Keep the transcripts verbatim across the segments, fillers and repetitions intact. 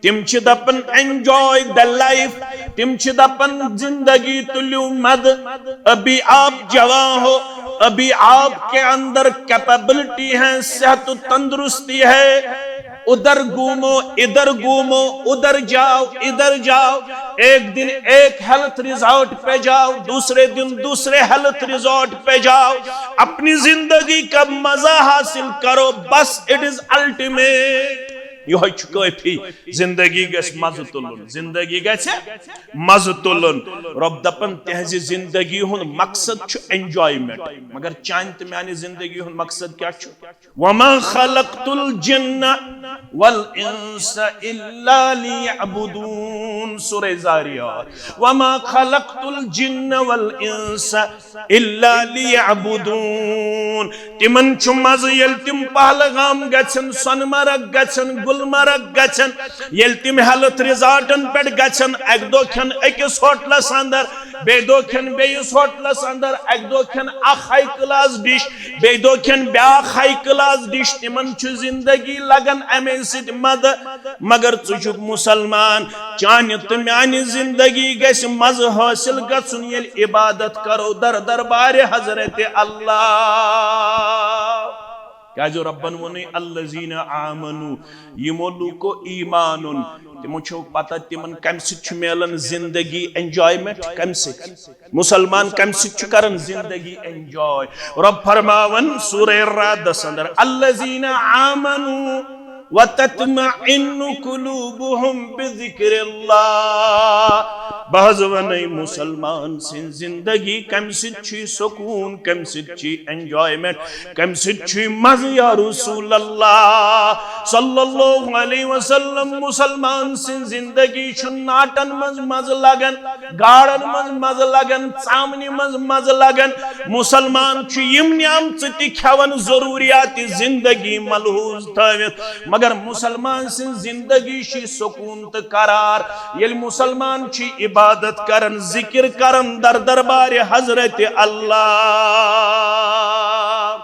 تِم چھِ دپان، "Enjoy the life"، تِم چھِ دپان، "زندگی تُلِو مزٕ"۔ ابھی آپ جوان ہو، ابھی آپ کے اندر کیپیبلٹی ہے، صحت و تندرستی ہے، ادھر گھومو، ادھر گھومو، ادھر جاؤ، ادھر جاؤ، ایک دن ایک ہیلتھ ریزارٹ پہ جاؤ، دوسرے دن دوسرے ہیلتھ ریزارٹ پہ جاؤ، اپنی زندگی کا مزہ حاصل کرو، بس، it is ultimate۔ یہوے چھُ کٲفی۔ زندگی گژھِ مزٕ تُلُن، زندگی گژھِ مزٕ تُلُن۔ رۄب دپان، تِہنزِ زندگی ہُنٛد مقصد چھُ انجوائمنٹ، مگر چانہِ تہٕ میانہِ زندگی ہُنٛد مقصد کیٛاہ چھُ؟ "وما خلقت الجن والانس الا لیعبدون"، سورہ زاریات۔ "وما خلقت الجن والانس الا لیعبدون"۔ تِمن چھُ مزٕ ییٚلہِ تِم پہلگام گژھن، سۄنہٕ مرگ گژھن، گلمرگ گژھن، ییٚلہِ تِم ہیلتھ ریزارٹن پٮ۪ٹھ گژھن، اکہِ دۄہ کھٮ۪ن أکِس ہوٹلس اندر، بیٚیہِ دۄہ کھٮ۪ن بیٚیِس ہوٹلس اندر، اکہِ دۄہ کھٮ۪ن اکھ ہائی کلاس ڈش، بیٚیہِ دۄہ کھٮ۪ن بیٛاکھ ہائی کلاس ڈش، تِمن چھُ زندگی لگان امے سۭتۍ مزٕ۔ مگر ژٕ چھُکھ مسلمان، چانہِ تہٕ میانہِ زندگی گژھِ مزٕ حٲصِل گژھُن، ییٚلہِ عبادت کرو در دربارِ حضرت اللہ۔ کیازِ رۄبن ووٚنُے، "الذین آمنو"، یِمو لوٗکو ایمان اوٚن، تِمو چھو پتہ تِمن کمہِ سۭتۍ چھُ میلان زندگی، انجوائمنٹ کمہِ سۭتۍ؟ مسلمان کمہِ سۭتۍ چھُ کران زندگی انجوائے؟ رۄب فرماوان سورہ رعدس اندر، "الذین آمنو وتطمئن قلوبہم بذکر اللہ"۔ بہٕ حظ ونے مسلمان سٕنٛز زندگی کمہِ سۭتۍ چھُ سکون، کمہِ سۭتۍ چھُ انجوائمنٹ، کمہِ سۭتۍ چھُ مزٕ یا رسول اللہ صلی اللہ علیہ وسلم؟ مسلمان سٕنٛز زندگی چھُ ناٹن منٛز مزٕ لگان، گاڑن منٛز مزٕ لگان، ژامنہِ منٛز مزٕ لگان۔ مسلمان چھُ یِم نعمژٕ تہِ کھٮ۪وان، ضروریات زندگی ملحوظ تھٲوِتھ، مگر مسلمان سٕنٛز زندگی چھِ سکون تہٕ قرار۔ ییٚلہِ مسلمان چھِ عبادت کران، ذکر کران در دربارِ حضرت اللہ۔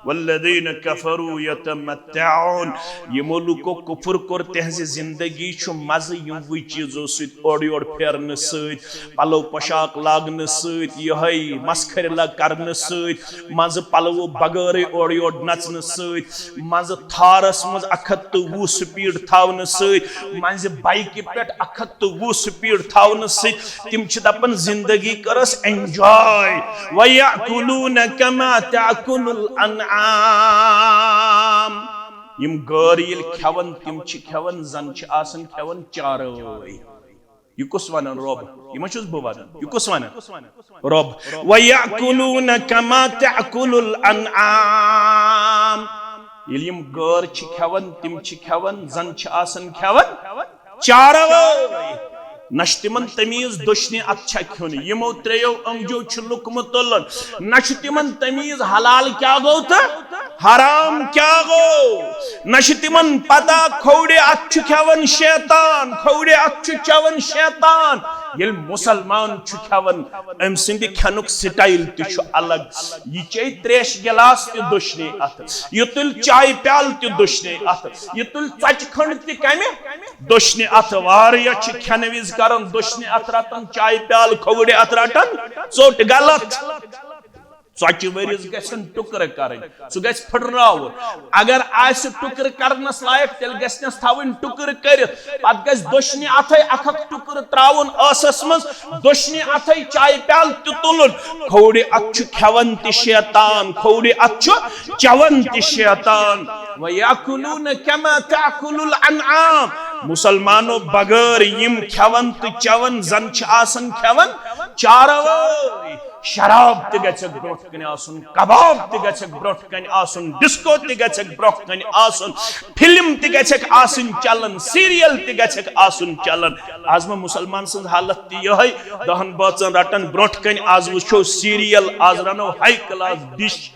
والذین کفروا یتمتعون، یِمو لوٗکو کفر کوٚر، تِہنٛزِ زندگی چھُ مزٕ یِموٕے چیٖزو سۭتۍ، اورٕ یورٕ پھیرنہٕ سۭتۍ، پلو پوشاک لاگنہٕ سۭتۍ، یِہوٚے مسخرِ لگ کرنہٕ سۭتۍ، منٛزٕ پلوو بغٲرٕے اورٕ یورٕ نژنہٕ سۭتۍ، منٛزٕ تھارس منٛز اکھ ہتھ تہٕ وُہ سپیڈ تھاونہٕ سۭتۍ، منٛزٕ بایکہِ پٮ۪ٹھ اکھ ہتھ تہٕ وُہ سپیڈ تھاونہٕ سۭتۍ، تِم چھِ دپان زندگی کٔرٕس انجوائے۔ وَيَأْكُلُونَ كَمَا تَأْكُلُ الْأَنْعَامُ۔ یِم گٲر ییٚلہِ کھٮ۪وان، تِم چھِ کھٮ۪وان، زن چھِ آسان کھٮ۪وان چاروٲے۔ یہِ کُس ونان؟ رۄب۔ یہِ ما چھُس بہٕ ونان؟ یہِ کُس ونان؟ رۄب۔ وَيَأْكُلُونَ كَمَا تَأْكُلُ الْأَنْعَامُ۔ ییٚلہِ یِم گٲر چھِ کھٮ۪وان، تِم چھِ کھٮ۪وان، زن چھِ آسان کھٮ۪وان چاروٲے۔ نہ چھِ تِمن تمیٖز دٔچھنہِ اتھٕ چھا کھیوٚن۔ یِمو ترٛیٚیو أنٛگجو چھُ لُقمہٕ تُلان۔ نہ چھُ تِمن تمیٖز حلال کیٛاہ گوٚو تہٕ حرام کیٛاہ گوٚو۔ نہ چھِ تِمن پتہ کھوورِ اتھٕ چھُ کھٮ۪وان شیطان، کھوورِ اتھٕ چھُ چٮ۪وان شیطان۔ ییٚلہِ مسلمان چھُ کھٮ۪وان، أمۍ سٕنٛدِ کھٮ۪نُک سٹایل تہِ چھُ الگ۔ یہِ چیٚیہِ ترٛیشہِ گِلاس تہِ دٔچھنہِ اتھٕ، یہِ تُلہِ چایہِ پیالہٕ تہِ دٔچھنہِ اتھٕ، یہِ تُلہِ ژۄچہِ کھٔنٛڈ تہِ کمہِ؟ دٔچھنہِ اتھٕ۔ واریاہ چھِ کھٮ۪نہٕ وِزِ کران دٔچھنہِ اتھٕ رٹان چایہِ پیالہٕ، کھوورِ اتھٕ رٹان ژوٚٹ۔ غلط۔ ژۄچہِ ؤرِس گژھن ٹُکرٕ کرٕنۍ، سُہ گژھِ پھٕٹراوُن۔ اگر آسہِ ٹُکرٕ کرنس لایق، تیٚلہِ گژھنس تھاوٕنۍ ٹُکرٕ کٔرِتھ۔ پتہٕ گژھِ دٔچھنہِ اتھے اکھ اکھ ٹُکرٕ ترٛاوُن ٲسس منٛز، دٔچھنہِ اتھے چایہِ پیالہٕ تہِ تُلُن۔ کھوورِ اتھٕ چھُ کھٮ۪وان تہِ شیطان، کھوورِ اتھٕ چھُ چٮ۪وان تہِ شیطان۔ وَيَأْكُلُونَ كَمَا تَأْكُلُ الْأَنْعَامُ۔ مسلمانو، بغٲر یِم کھٮ۪وان تہٕ چٮ۪وان، زن چھِ آسان کھٮ۪وان چاروٲے۔ شراب تہِ گژھٮ۪کھ برونٛٹھ کنہِ آسُن، کباب تہِ گژھٮ۪کھ برونٛٹھ کنہِ آسُن، ڈسکو تہِ گژھٮ۪کھ برونٛٹھ کنہِ آسُن، فلم تہِ گژھٮ۪کھ آسٕنۍ چلان، سیریل تہِ گژھٮ۪کھ آسُن چلان۔ از ما مسلمان سٕنٛز حالت تہِ یِہوٚے؟ دَہَن بٲژَن رَٹَن برونٛٹھ کَنہِ، از وٕچھو سیریل، از رَنو ہاے کلاس ڈِش،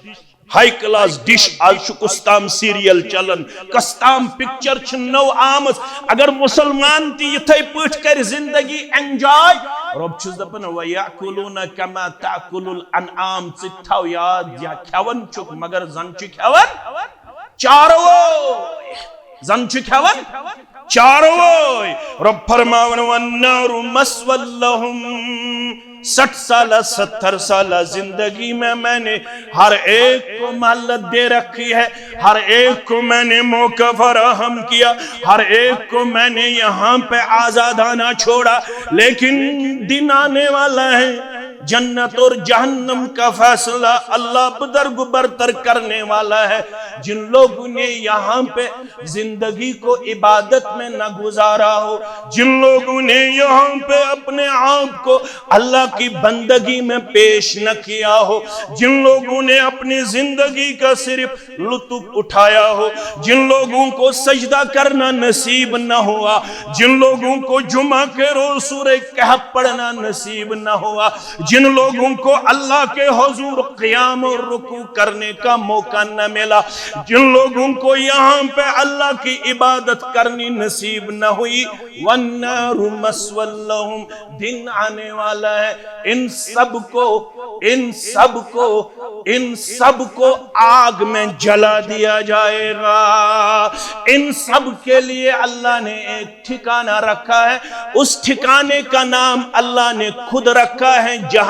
ہاے کلاس ڈِش، از چھُ کُس تام سیریل چلان، کۄس تام پکچر چھِ نٔو آمٕژ۔ اگر مسلمان تہِ یِتھَے پٲٹھۍ کَرِ زندگی انجوائے، رۄب چھُس دَپان، "وَيَأْكُلُونَ كَمَا تَأْكُلُ الْأَنْعَامُ"، ژٕ تہِ تھاو یاد، یا کھٮ۪وان چھُکھ، مگر زَن چھُ کھٮ۪وان چاروٲے، زَن چھُ کھٮ۪وان۔ چاروے۔ رب فرماون، "والنار مثوى لهم۔" سٹھ سالہ، ستر سالہ زندگی میں میں نے ہر ایک کو مہلت دے رکھی ہے، ہر ایک کو میں نے موقع فراہم کیا، ہر ایک کو میں نے یہاں پہ آزادانہ چھوڑا، لیکن دن آنے والا ہے، جنت اور جہنم کا فیصلہ اللہ بدرگ برتر کرنے والا ہے۔ جن لوگوں نے یہاں پہ زندگی کو عبادت میں نہ گزارا ہو، جن لوگوں نے یہاں پہ اپنے آپ کو اللہ کی بندگی میں پیش نہ کیا ہو، جن لوگوں نے اپنی زندگی کا صرف لطف اٹھایا ہو، جن لوگوں کو سجدہ کرنا نصیب نہ ہوا، جن لوگوں کو جمعہ کے روز سورہ کہف پڑھنا نصیب نہ ہوا، جن لوگوں کو اللہ کے حضور قیام اور رکوع کرنے کا موقع نہ ملا، جن لوگوں کو یہاں پہ اللہ کی عبادت کرنی نصیب نہ ہوئی، والنار مثوى لهم، دن آنے والا ہے، ان سب کو، ان سب کو، ان سب کو آگ میں جلا دیا جائے گا۔ ان سب کے لیے اللہ نے ایک ٹھکانہ رکھا ہے، اس ٹھکانے کا نام اللہ نے خود رکھا ہے، جہنم۔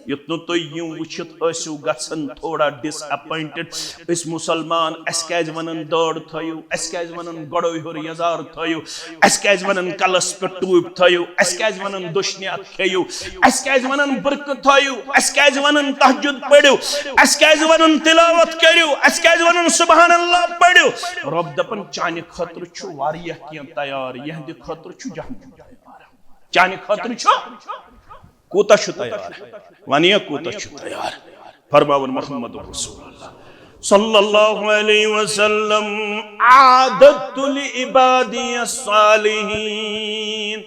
یُتھ نہٕ تُہۍ یِم وٕچھِتھ ٲسِو گژھان تھوڑا ڈس اپوینٹڈ، أسۍ مُسلمان، اَسہِ کیٛازِ وَنان دٲڑ تھٲیِو، اَسہِ کیٛازِ وَنان گۄڈَو ہیوٚر یَزار تھٲیِو، اَسہِ کیٛازِ وَنان کَلَس پٮ۪ٹھ ٹوٗپۍ تھٲیِو، اَسہِ کیٛازِ وَنان دٔچھنہِ اَتھٕ کھیٚیِو، اَسہِ کیٛازِ وَنان بُرقہٕ تھٲیِو، اَسہِ کیٛازِ وَنان تہجد پٔرِو، اَسہِ کیٛازِ وَنان تِلاوت کٔرِو، اَسہِ کیٛازِ وَنان سبحان اللہ پٔرِو۔ رۄب دَپان، چانہِ خٲطرٕ چھُ واریاہ کینٛہہ تیار، یِہنٛدِ خٲطرٕ چھُ جہنم تیار۔ چانہِ خٲطرٕ چھُ کوٗتاہ چھُ تیار؟ وَنیا کوٗتاہ چھُ تیار؟ فرماوُن محمد رسول اللہ صلی اللہ علیہ وسلم، "اعددت لعبادی الصالحین۔"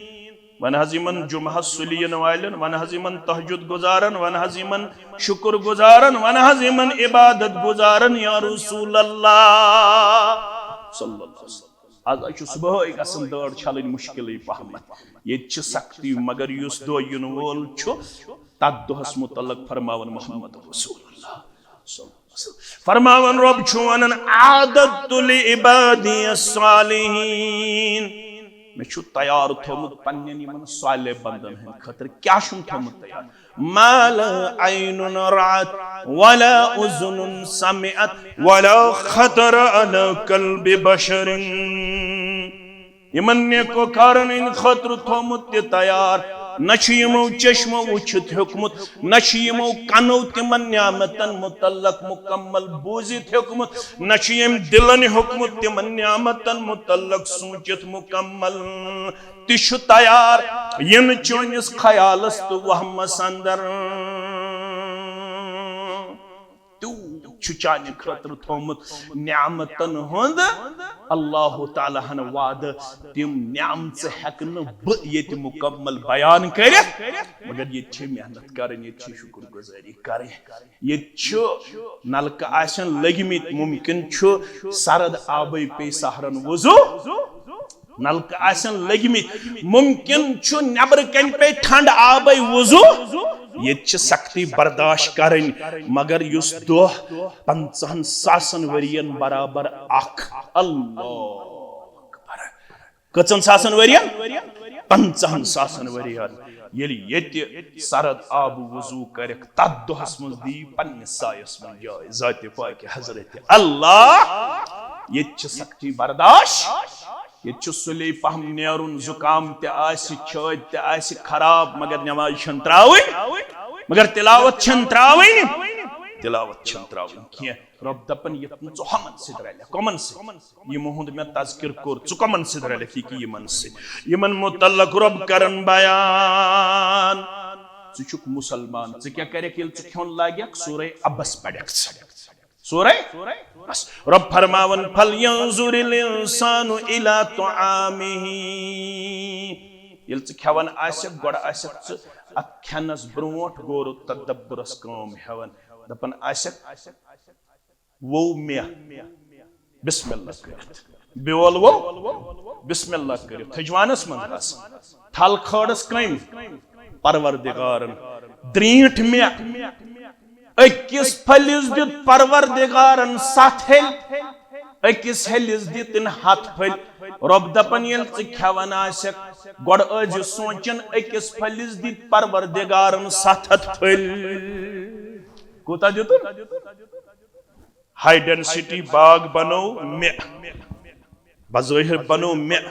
وَن حظ یِمن جمعہ سُلہِ یِنہٕ والٮ۪ن، وَن حظ یِمن تہجد گُزارن، وَن حظ یِمن شُکُر گُزارن، وَن حظ یِمن عبادت گُزارن، یا رسول اللہ صلی اللہ علیہ وسلم۔ آز حظ چھُ صُبحٲے گژھان دٲڑ چھلٕنۍ مُشکِلٕے پہمتھ۔ ییٚتہِ چھِ سختی، مگر یُس دۄہ یِنہٕ وول چھُ، تَتھ دۄہَس مُتعلق فرماوان محمد رسول اللہ صلی اللہ علیہ وسلم۔ فرماوان رۄب چھُ وَنان، "اعددت لعبادی الصالحین۔" مےٚ چھُ تیار تھوٚومُت پننٮ۪ن یِمن صالح بندن ہٕنٛدِ خٲطرٕ۔ کیٛاہ چھُم تھوٚومُت تیار؟ "ما لا عین رأت ولا اذن سمعت ولا خطر علی قلب بشر۔" یِمن نیکوکارن ہٕنٛدِ خٲطرٕ تھوٚومُت تہِ تیار۔ نہ چھُ یِمو چشمو وٕچھِتھ ہیوٚکمُت، نہ چھُ یِمو کنو تِمن نعمتن مُتعلق مُکمل بوٗزِتھ ہیوٚکمُت، نہ چھُ ییٚمۍ دِلن ہیوٚکمُت تِمن نعمتن مُتعلق سوٗنٛچِتھ مُکمل۔ تہِ چھُ تیار، یِنہٕ چٲنِس خیالس تہٕ وہمس اندر۔ تیوٗت چھُ چانہِ خٲطرٕ تھوٚومُت نعمتن ہُنٛد اللہ تعالیٰ ہن وعدٕ۔ تِم نعمژٕ ہٮ۪کہٕ نہٕ بہٕ ییٚتہِ مُکمل بیان کٔرِتھ، مگر ییٚتہِ چھِ محنت کرٕنۍ، ییٚتہِ چھِ شُکر گُزٲری کرٕنۍ۔ ییٚتہِ چھُ نلکہٕ آسن لٔگۍ مٕتۍ، مُمکِن چھُ سرد آبٕے پیٚیہِ سحرن وضو۔ نلکہٕ آسن لٔگۍ مٕتۍ، مُمکِن چھُ نٮ۪برٕ کنہِ پیٚیہِ ٹھنڈٕ آبٕے وضو۔ ییٚتہِ چھِ سختی برداشت کرٕنۍ، مگر یُس دۄہ پنژاہن ساسن ؤرین برابر اکھ، اللہ اکبر۔ کٔژن ساسن ؤرین؟ پنژاہن ساسن ؤرین۔ ییٚلہِ ییٚتہِ سرد آبہٕ وضو کرکھ، تتھ دۄہس منٛز دی پننِس سایس منٛز جاے ذاتِ پاکہِ حضرت اللہ۔ ییٚتہِ چھِ سختی برداشت، ییٚتہِ چھُ سُلے پہم نیرُن، زُکام تہِ آسہِ، چھٲتۍ تہِ آسہِ خراب، مگر نماز چھَنہٕ تراوٕنۍ، مگر تلاوت چھَنہٕ تراوٕنۍ، تلاوت چھَنہٕ تراوٕنۍ کینٛہہ۔ رۄب دپان، یتھ نہٕ ژٕ ہُمن سۭتۍ رلکھ۔ کمن سۭتۍ؟ یِمو ہُنٛد مےٚ تذکر کوٚر، ژٕ کمن سۭتۍ رلکھ یہِ کہِ یِمن سۭتۍ؟ یِمن متعلق رۄب کرن بیان۔ ژٕ چھُکھ مُسلمان، ژٕ کیٛاہ کرکھ ییٚلہِ ژٕ کھیوٚن لاگکھ؟ سورہ عبس پرکھ ژٕ۔ سورہ عبس۔ رۄب فرماوان، "فلینظر الانسان الی طعامہ۔" ییٚلہِ ژٕ کھٮ۪وان آسکھ، گۄڈٕ آسکھ ژٕ اتھ کھٮ۪نس برونٛٹھ غور و تدبرس کٲم ہٮ۪وان، دپان آسکھ، وو مےٚ بسم اللہ کٔرِتھ۔ بیول وو بسم اللہ کٔرِتھ۔ تھٔجوانس منٛز بس۔ تھل کھٲرس کٔمۍ؟ پروردگارن۔ درینٹھ مےٚ۔ أکِس پھلِس دیُت پروردگارن ستھ ہیٚلۍ۔ أکِس ہیٚلِس دِتِن ہَتھ پھٔلۍ۔ رۄب دَپان، ییٚلہِ ژٕ کھٮ۪وان آسکھ، گۄڈٕ ٲسۍ زِ سونٛچان، أکِس پھٔلِس دِتۍ پروردگارن سَتھ ہَتھ پھٔلۍ۔ کوٗتاہ دِتُن؟ ہائی ڈینسٹی باغ بنوو مےٚ، بظٲہِر بنوو مےٚ،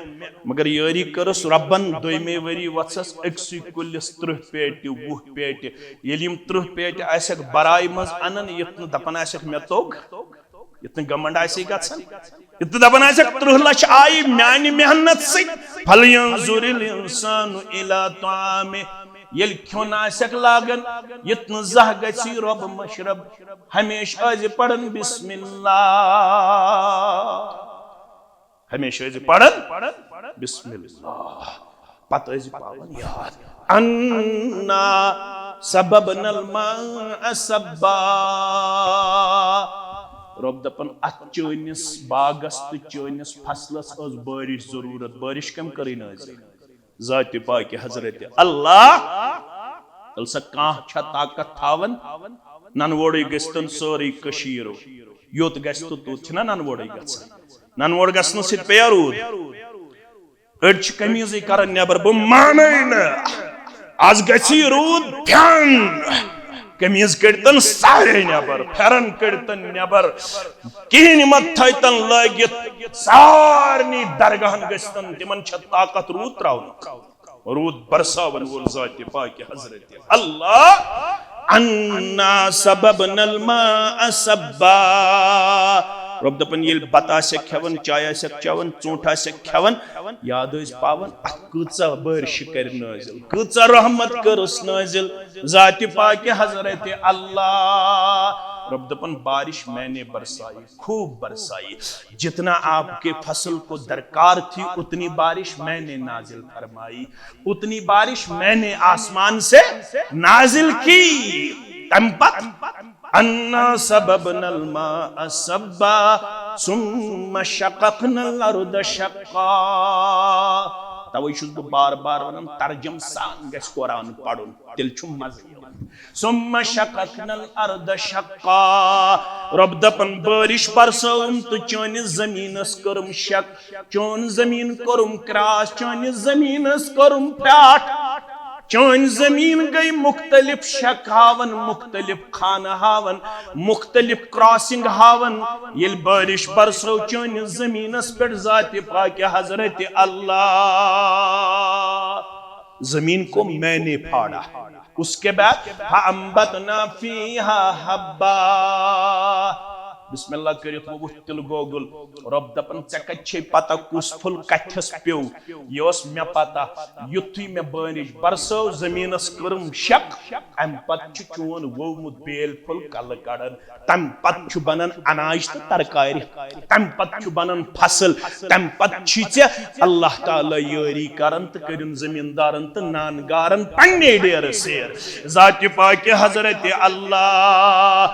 مگر یٲری کٔرٕس رۄبن۔ دوٚیمے ؤری وۄژھس أکسٕے کُلِس تٕرٛہ پیٹہِ، وُہ پیٹہِ۔ ییٚلہِ یِم تٕرٛہ پیٹہِ آسٮ۪کھ برایہِ منٛز انان، یُتھ نہٕ دپان آسٮ۪کھ، مےٚ توٚگ، یُتھ نہٕ گمنڈ آسہِ گژھان، یُتھ نہٕ دپان آسٮ۪کھ، تٕرٛہ لچھ آیہِ میانہِ محنت سۭتۍ۔ فلینظر الانسان الی طعامہ۔ ییٚلہِ کھیوٚن آسٮ۪کھ لاگان، یُتھ نہٕ زانٛہہ گژھی رۄب مشرب۔ ہمیشہِ ٲسۍ زِ پران بسم اللہ۔ ہمیشہِ ٲسۍ زِ پران بسم اللہ۔ پتہٕ ٲسۍ زِ پاوان یاد۔ انا صببنا الماء صبا۔ رۄب دپان، اتھ چٲنِس باغس تہٕ چٲنِس فصلس ٲس بٲرِش ضروٗرت۔ بٲرِش کٔمۍ کٔرٕے نٲزِل؟ ذاتِ پاکِ حضرت اللہ۔ تیٚلہِ سا کانٛہہ چھا طاقت تھاوان؟ ننہٕ وورٕے گٔژھتن سٲرٕے کٔشیٖر۔ یوٚت گژھِ تہٕ توٚت چھِنہ ننہٕ وورٕے گژھان۔ ننہٕ وور گژھنہٕ سۭتۍ پیٚیا روٗد؟ أڑۍ چھِ قمیٖضٕے کران نٮ۪بر، بہٕ مانَے نہٕ۔ از گژھِ یہِ روٗد پھٮ۪ن۔ قمیٖض کٔڑتن سارے نٮ۪بر، پھٮ۪رن کٔڑتن نٮ۪بر، کِہیٖنۍ مہ تھٲیتن لٲگِتھ۔ سارنٕے درگاہن گٔژھتن، تِمن چھےٚ طاقت روٗد تراونُک؟ روٗد برساون وول ذاتِ پاکِ حضرت اللہ۔ انا صببنا الماء صبا۔ رۄب دپان، ییٚلہِ بتہٕ آسٮ۪کھ کھٮ۪وان، چاے آسٮ۪کھ چٮ۪وان، ژوٗنٛٹھ آسٮ۪کھ کھٮ۪وان، یاد ٲسۍ پاوان، اتھ کۭژاہ بٲرِش کرِ نٲزِل، کۭژاہ رحمت کٔرٕس نٲزِل ذاتِ پاکِ حضرت اللہ۔ رۄب دپان، بارش میں نے برسائی، خوب برسائی۔ جتنا آپ کے فصل کو درکار تھی، اتنی بارش میں نے نازل فرمائی، اتنی بارش میں نے آسمان سے نازل کی۔ تمہِ پتہٕ، انا صببنا الماء صبا، ثم شققنا الارض شقا۔ توے چھُس بہٕ بار بار ونان، ترجم سان گژھِ قرآن پرُن، تیٚلہِ چھُ مزٕ یِوان۔ ثم شققنا الارض شقا۔ رۄب دپان، بٲرِش برسٲوٕم تہٕ چٲنِس زٔمیٖنس کٔرٕم شق، چون زٔمیٖن کوٚرُم کراس، چٲنِس زٔمیٖنس کوٚرُم پھراٹھ۔ چٲنۍ زٔمیٖن گٔے مُختٔلِف شق ہاوان، مُختٔلِف خانہٕ ہاوان، مُختٔلِف کراسنگ ہاوان۔ ییٚلہِ بٲرِش برسٲو چٲنِس زٔمیٖنس پٮ۪ٹھ ذاتِ پاکِ حضرت اللہ، زٔمیٖن کو میں نے پھاڑا۔ اس کے بعد فَأَنبَتْنَا فِيهَا حَبًّا۔ بسم اللہ کٔرِتھ ووٚوُتھ تِلہٕ گۄگُل۔ رۄب دَپان، ژےٚ کَتہِ چھے پتہ کُس پھُل کَتھَس پیوٚو؟ یہِ ٲس مےٚ پتہ۔ یُتھُے مےٚ بٲرِش برسٲو، زٔمیٖنَس کٔرٕم شق، اَمہِ پتہٕ چھُ چون ووٚومُت بیل پھوٚل کَلہٕ کَڑان۔ تَمہِ پتہٕ چھُ بنان اناج تہٕ ترکارِ۔ تَمہِ پتہٕ چھُ بنان فصل۔ تَمہِ پتہٕ چھُے ژےٚ اللہ تعالیٰ یٲری کران تہٕ کٔرِن زٔمیٖندارن تہٕ نان گارن پننے ڈیرٕ سیر۔ ذاتِ پاکِ حضرت اللہ۔